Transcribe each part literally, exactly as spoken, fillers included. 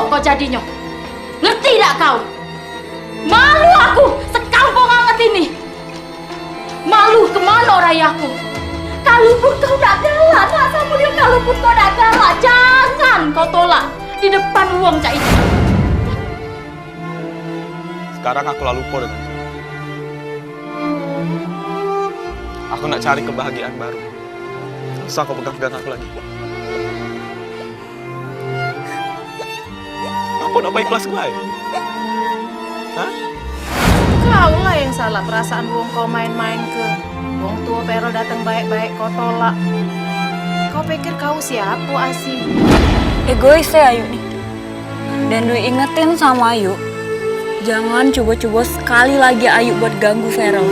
Kau jadinyo. Ngerti dak kau? Malu aku sekampung anget ini. Malu kemano rayaku? Kalu pun kau dak galak, nak samo dio, kalu pun kau dak galak, jangan kau tolak di depan wong cak itu. Sekarang aku la lupo dengan kau. Aku nak cari kebahagiaan baru. Dak usah kau pegang-pegang aku lagi. Apo nak baikhlas ku bae? Hah? Kau lah yang salah perasaan wong kau main-main ke. Wong tuo Perel dateng baek-baek kau tolak. Kau pikir kau siapo, Asi? Egois ya Ayu ni. Dan Dwi ingetin sama Ayu, jangan cubo-cubo sekali lagi Ayu buat ganggu Perel.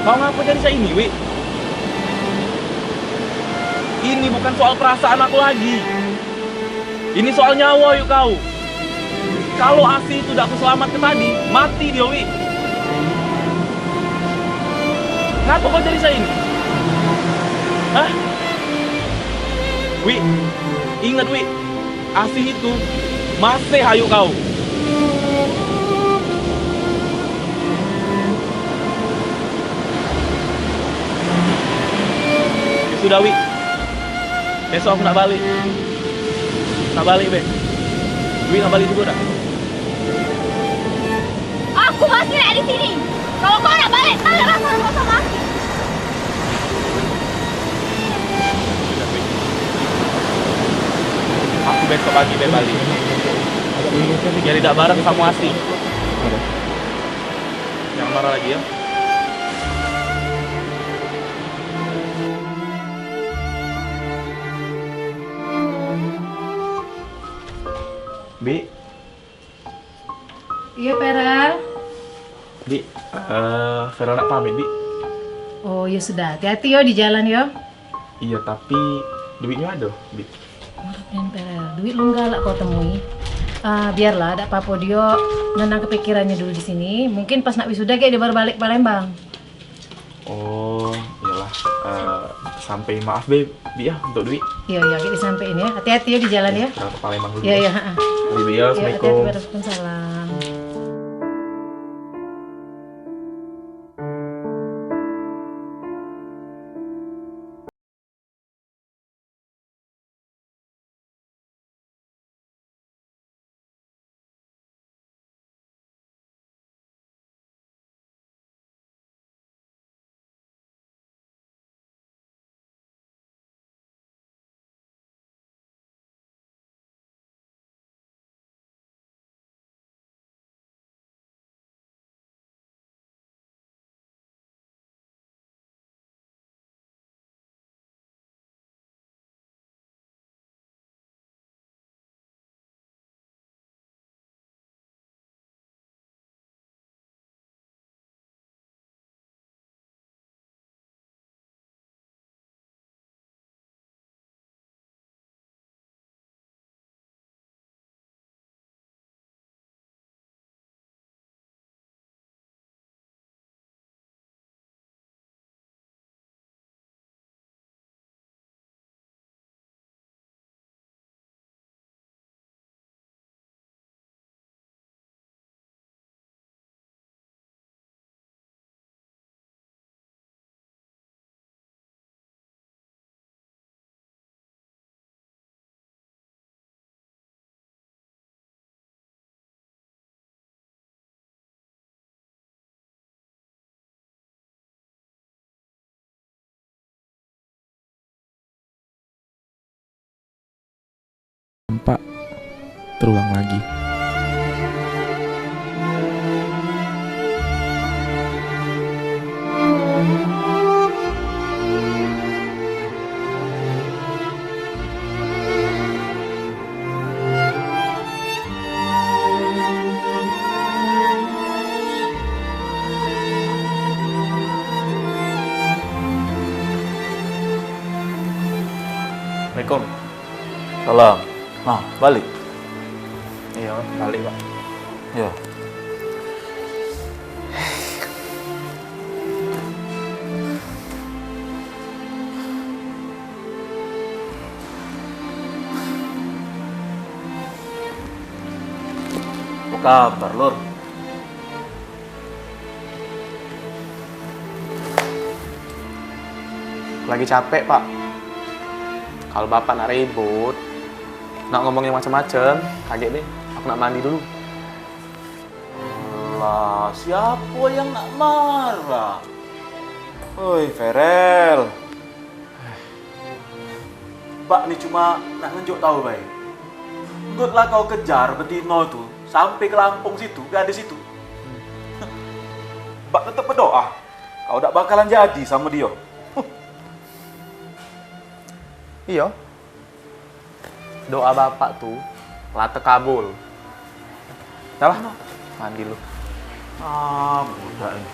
Kau ngapo jadi cak ini, Wi? Ini bukan soal perasaan aku lagi. Ini soal nyawo, yuk kau. Kalo Asi itu dak aku selamatke tadi, mati dio, Wi. Ngapo kau jadi cak ini? Hah? Wi, inget, Wi. Asih itu masih hayuk kau. Ya sudah, Wi. Besok aku nak balik. Nak balik be. Wi nak balik jugo dak? Aku masih nak di sini. Kalo kau nak balik, tangan aku harus sama aku. Aku besok pagi be balik. Biar idak bareng samo Asih. Jangan marah lagi ya. Bi. Iyo, Peral. Bi, eh, Vera nak pamit, Bi. Oh, ya sudah. Hati-hati yo di jalan yo. Iyo, tapi duitnyo ado, Bi. Maaf nian, Peral. Duit lum galak kau temui. Ah, biarlah, dak apo-apo, dio nenangke pikirannyo dulu di sini. Mungkin pas nak wisuda gek dio baru balik ke Palembang. Oh, iyolah. Eh, sampei maaf be, Bi, ya, untuk duit. Iyo, iyo, gek disampeiin ya. Hati-hati ya di jalan ya. Berangkat ke Palembang dulu. Iyo, iyo, heeh. Mari, Bi, ya. Iyo, hati-hati, assalamualaikum. Waalaikumsalam. terulang lagi. Assalamualaikum. Salam. Nah, balik. Iya, balik, Pak. Iya. Apa kabar, Lur? Lagi capek, Pak. Kalau Bapak nak ribut, nak ngomong yang macam-macam, kagek deh. Aku nak mandi dulu. Alah, siapa yang nak marah? Oi, Ferel. Bak ni cuma nak ngenjuk tau bae. Nggut lah kau kejar betino tu sampe ke Lampung situ, gadis itu. Bak tetep bedoa, kau dak bakalan jadi samo dio. Iyo. Doa bapak tu la tekabul. Dah lah, mandi lu. Ah, budak ni.